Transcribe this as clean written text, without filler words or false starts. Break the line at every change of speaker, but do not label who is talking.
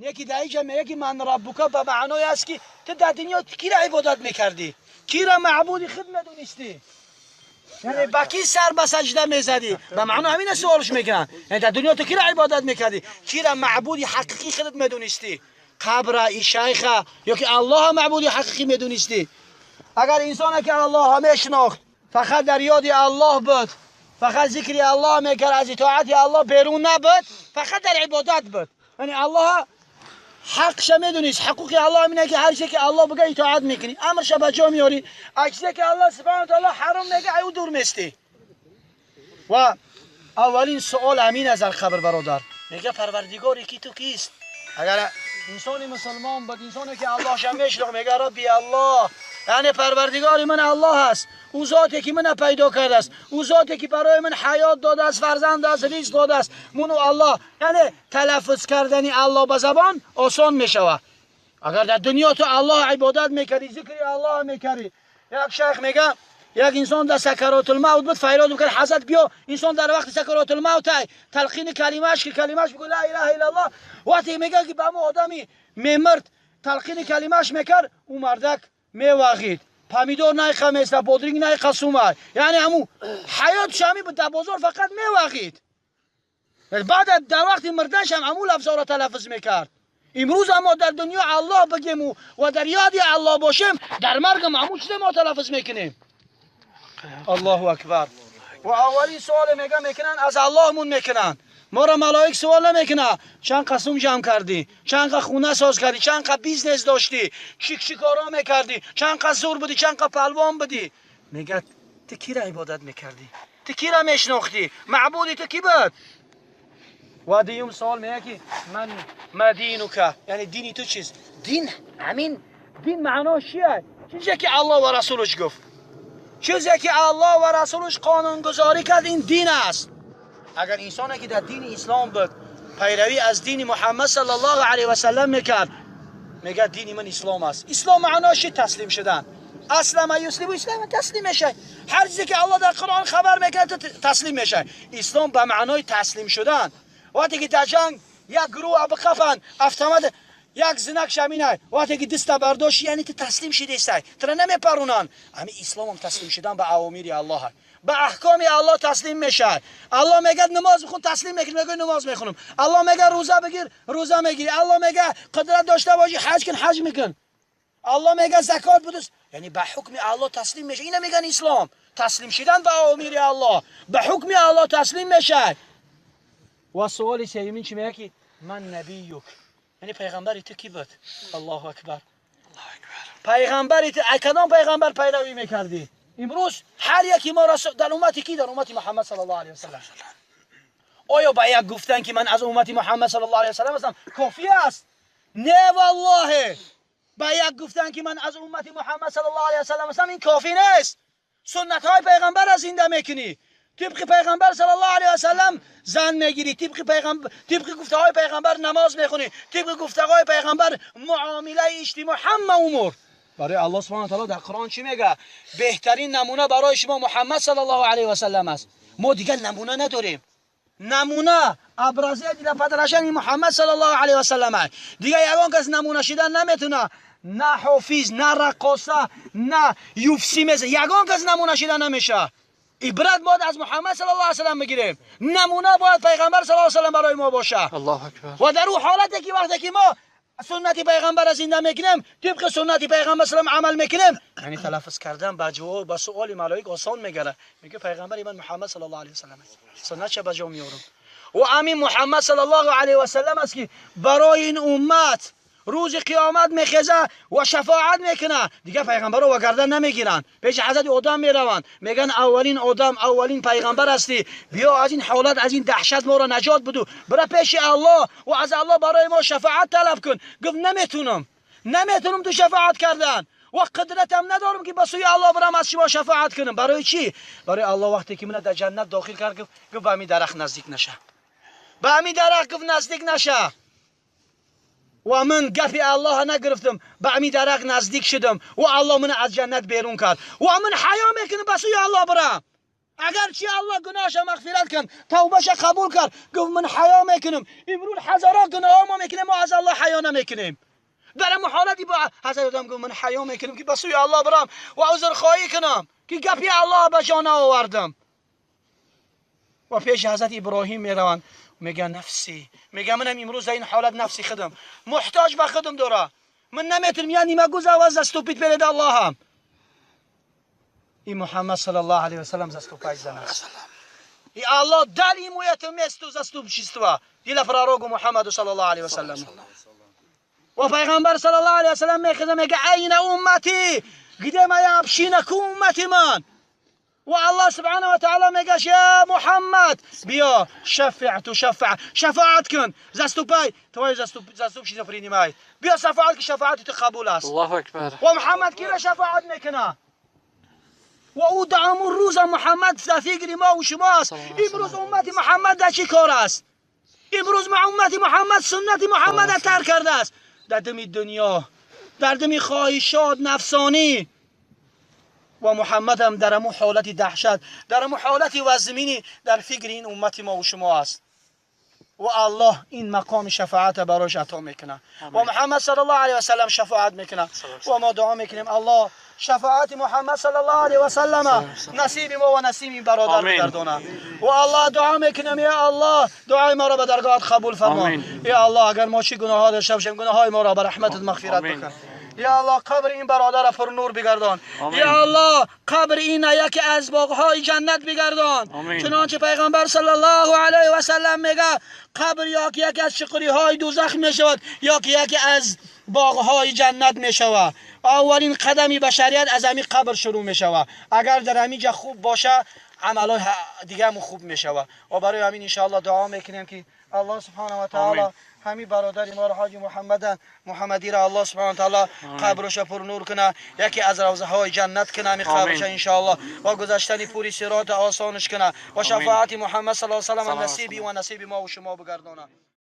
یکی در اینجا میگه که من ربک به معنای است که تو در دنیا کی را عبادت میکردی، کی را معبود خود میدونستی، یعنی با کی سر به سجده میزدی؟ به معنای همین سوالش میکنن. یعنی در دنیا تو کی را عبادت میکردی، کی را معبود حقیقی خودت میدونستی، قبر ای شیخ یا که الله معبود حقیقی میدونستی. اگر انسان که الله میشناخت، فقط در یاد الله بود، فقط ذکر الله میکرد، از اطاعت الله بیرون نبود، فقط در عبادت بود، یعنی الله حقش میدونیست، حقوق الله اینه که هر چیزی که الله بگه اطاعت میکنی، امرش به جا میاری، چیزی که الله سبحانه و تعالی حرام میگه او دور میستی. و اولین سوال امین از قبر برادر میگه پروردگاری کی تو کیست؟ اگر انسان مسلمان بود، انسانی که الله ش میشناخت، میگه ربی الله، یعنی پروردگار من الله است، او ذاتی که من پیدا کرده است، او ذاتی که برای من حیات داده است، فرزند است، رزق داده است، من الله. یعنی تلفظ کردن الله به زبان آسان میشود. اگر در دنیا تو الله عبادت میکردی، ذکر الله میکردی. یک شیخ میگه یک انسان در سکرات الموت بود، فریاد میکرد حضرت بیا. انسان در وقت سکرات الموت تلقین کلمه‌اش که کلمه‌اش بگه لا اله الا الله، وقتی میگه که به آدمی میمرد تلقین کلمه‌اش میکرد، او مردک میواغید، پامیدور نایخه میسته، بودرینگ نایخه سومه، یعنی همو حیات شامی بود در بازار فقط میواغید. بعد در وقت مردنش هم همو لفظا را تلفظ میکرد. امروز اما در دنیا الله بگیم و در یاد الله باشیم، در مرگ همو چیز ما تلفظ میکنیم. الله اکبر. و اولین سوال میگه میکنن از اللهمون میکنن، ما را ملائک سوال نمیکنه چند قسم جمع کردی، چند خونه ساز کردی، چند business داشتی، چی چی کارا میکردی، چند زور بودی، چند پهلوان بودی. میگه تو کی را عبادت میکردی، تو کی را میشناختی، معبودی تو کی بود؟ و دیوم سوال میگه که من ما دینک، یعنی دینی تو چیست؟ دین همین دین معناش چیه؟ چیزی که الله و رسولش گفت، چیزی که الله و رسولش قانونگذاری کرد، این دین است. اگر انسانی که در دین اسلام بود، پیروی از دین محمد صلی الله علیه و سلم میکرد، میگه دین من اسلام است. اسلام معناش تسلیم شدن، اسلم یسلم، اسلام تسلیم میشه. هر چیزی که الله در قرآن خبر میکنه تسلیم میشه. اسلام به معنای تسلیم شدن. وقتی که در جنگ یک گروه بقفن افتمد یک زنک شمینه، وقتی که دست برداشت یعنی تو تسلیم شدی، تو را نمیپرونن. همین اسلام هم تسلیم شدن به اوامر الله، به احکام الله تسلیم میشه. الله میگه نماز بخون، تسلیم میکنی، میگه نماز میخونم. الله میگه روزه بگیر، روزه میگیری. الله میگه قدرت داشته باشی حج کن، حج میکن. الله میگه زکات بده، یعنی به حکم الله تسلیم میشه. اینو میگن اسلام، تسلیم شدن به اوامر الله، به حکم الله تسلیم میشه. و سوال سومین چی میگه که من نبیک، یعنی پیغمبر تو کی بود؟ الله اکبر.
الله اکبر.
پیغمبر تو کدام پیغمبر پیروی میکردی؟ امروز هر یکی ما را در امت کی؟ در امت محمد صلی الله علیه و سلم. آیا با یک گفتن که من از امت محمد صلی الله علیه و سلم هستم کافی است؟ نه والله. با یک گفتن که من از امت محمد صلی الله علیه و سلم هستم این کافی نیست. سنت های پیغمبر را زنده میکنی، طبق پیغمبر صلی الله علیه و سلم زن میگیری، طبق پیغمبر، طبق گفته های پیغمبر نماز میخونی، طبق گفته های پیغمبر معامله اجتماع، همه امور. برای الله سبحانه و تعالی در قرآن چی میگه؟ بهترین نمونه برای شما محمد صلی الله علیه و سلم است. ما دیگه نمونه نداریم. نمونه ابرزه دیگه پدرشن محمد صلی الله علیه و سلم است. دیگه یگان کس نمونه شدن نمیتونه، نه حافظ، نه رقاصه، نه یوفسی میزه، یگان کس نمونه شدن نمیشه. عبرت باید از محمد صلی الله علیه و سلم بگیریم. نمونه باید پیغمبر صلی الله علیه و سلم برای ما باشه.
الله اکبر.
و در اون حالتی که وقتی که ما سنت پیغمبر را زنده میکنیم، طبق سنت پیغمبر صلی الله علیه و عمل میکنیم، یعنی تلفظ کردن به جواب به سوال ملائک آسان میگره. میگه پیغمبر من محمد صلی الله علیه و سلم است، سنتش به جا میارم. و امین محمد صلی الله علیه و سلم است که برای این امت روز قیامت میخیزه و شفاعت میکنه. دیگه پیغمبر رو گردن نمیگیرن، پیش حضرت آدم میروند، میگن اولین آدم، اولین پیغمبر هستی، بیا از این حالت، از این دهشت ما را نجات بدو، برا پیش الله و از الله برای ما شفاعت طلب کن. گفت نمیتونم، نمیتونم تو شفاعت کردن و قدرتم ندارم که به سوی الله برم از شما شفاعت کنم. برای چی؟ برای الله وقتی که من در جنت داخل کرد، گفت به همین درخت نزدیک نشه، به همین درخت گفت نزدیک نشه. و من گپی الله نگرفتم، به همین درخت نزدیک شدم و الله من از جنت بیرون کرد و من حیا میکنم به سوی الله برم. اگر چی الله گناهش مغفرت کن، توبهش قبول کرد، گفت من حیا میکنم. امروز هزاران گناه ما میکنیم، ما از از الله حیا نمیکنیم. در همون حالتی با حضرت آدم گفت من حیا میکنم که به سوی الله برم و عذرخواهی کنم که گپی الله به جان آوردم. و پیش حضرت ابراهیم میروند، میگه نفسی، میگه منم امروز این حالت نفسی خودم محتاج به خودم داره، من نمیتونم یعنی ما گوز آواز заступить перед Аллахом. И Мухаммад саллаллаху алейхи вассалам заступать за нас. И Аллах дал ему это место заступничества для пророку Мухаммаду саллаллаху алейхи вассалам. و پیغمبر صلی الله علیه وسلم میخزه میگه عین امتی، где моя община، کو امتی من؟ و الله سبحانه و تعالی میگه یا محمد بیا شفع تشفع، شفاعت کن، заступай، твою заступничество принимай، بیا شفاعت که شفاعت تو قبول است.
الله اکبر.
و محمد کی را شفاعت میکنه؟ و او در امون روز محمد در فکر ما و شماست. امروز امت محمد در چی کار است؟ امروز امت محمد سنت محمد را ترک کرده است. در دم دنیا، در دم خواهشات نفسانی. و محمد هم در امون حالت دهشت، در امون حالت وزمینی در فکر این امت ما و شما است. و الله این مقام شفاعت براش عطا میکنه و محمد صلی الله علیه و سلم شفاعت میکنه. و ما دعا میکنیم الله شفاعت محمد صلی الله علیه و سلم نصیب ما و نصیب این برادر بگردانه. و الله دعا میکنیم یا الله دعای ما را به درگاهت قبول فرما. یا الله اگر ما چی گناه داشته باشیم گناه ما را به رحمتت مغفرت بکن. یا الله قبر این برادر را پر نور بگردان. یا الله قبر این یکی از باغ‌های جنت بگردان. چنانچه پیغمبر صلی الله علیه و سلم میگه قبر یا که یکی از چقری‌های دوزخ میشود یا که یکی از باغ‌های جنت میشود. اولین قدمی بشریت از همین قبر شروع میشود. اگر در همینجا خوب باشه عملای دیگه هم خوب میشود. و برای همین ان شاء دعا میکنیم که الله سبحانه و تعالی همین برادر ما حاج محمد محمدی را الله سبحانه و تعالی قبرش پر نور کنه، یکی از روضه های جنت کنه همین قبرش ان شاء الله، و گذشتن پوری صراط آسانش کنه و شفاعت محمد صلی الله علیه و سلم نصیبی و نصیب ما و شما بگردانه.